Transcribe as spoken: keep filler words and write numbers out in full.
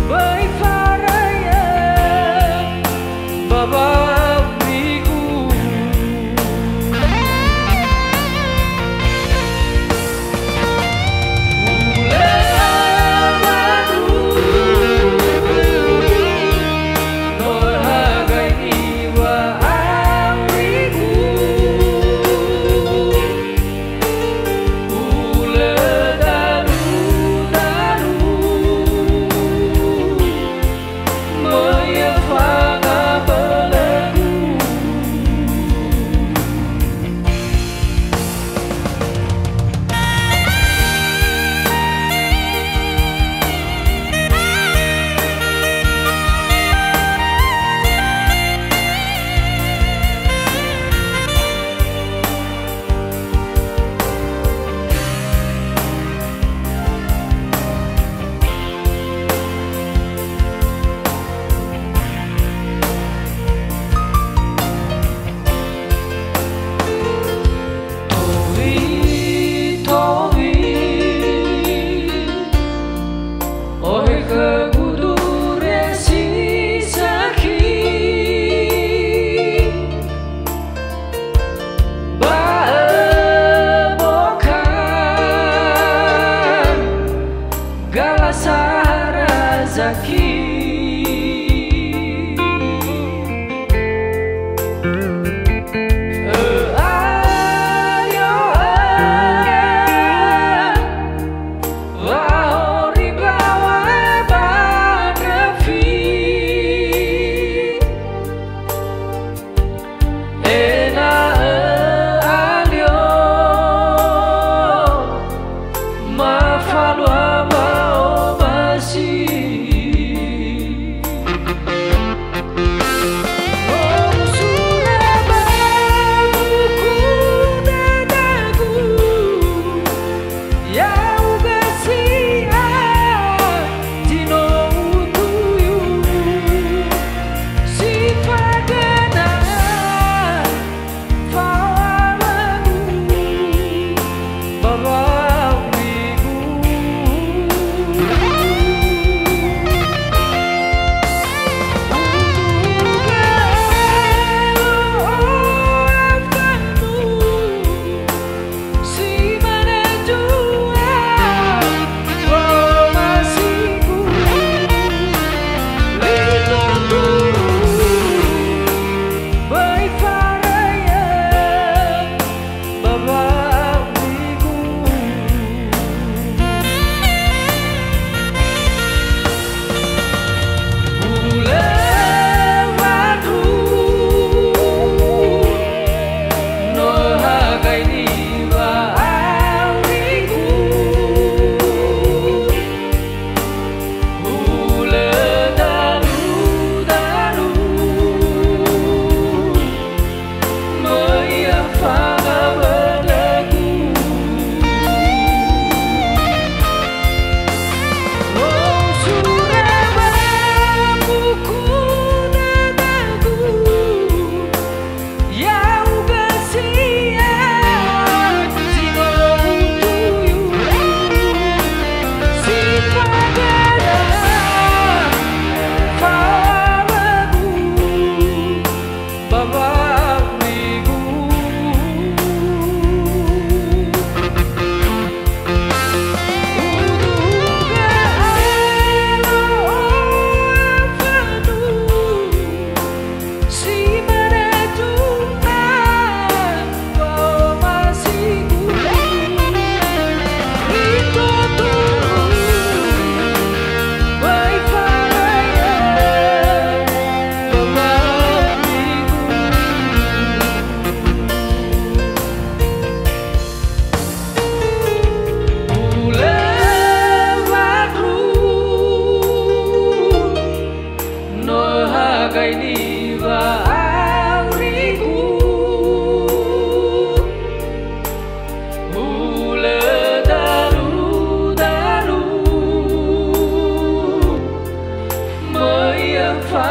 Böi faröi'ö ba wa'aurigu. Hulö wandru, no hagai niŵa'aurigu. Hulö dalu-dalu, möi öfa ngabölögu. Towi-towi, ohe khögu dure si sakhi. Ba öboka gala sara zaki. Ö'alio'ö wa'ahori mbaŵa ba nöfi. Ena'ö alio mafalua wa'omasi. Usura ba buku dadagu. Ya'ugö si'a zi no utuyu, si fagöna fa'o'awagu ba wa'aurigu. Uduga elo oafanu. Si manö zua, wa'omasigu, litonduru, böi faröi'ö ba wa'aurigu. Hulö wandru, no hagai niŵa'aurigu. Hulö dalu-dalu, möi öfa ngabölögu. Usura ba buku dadagu. Ya'ugö si'a zi no utuyu, si fagöna fa'o'awagu ba wa'aurigu. Uduga elo oafanu. Si manö zua, wa'omasigu, litonduru, böi faröi'ö ba wa'aurigu. Hulö wandru, no hagai niŵa'aurigu. Hulö dalu-dalu, möi öfa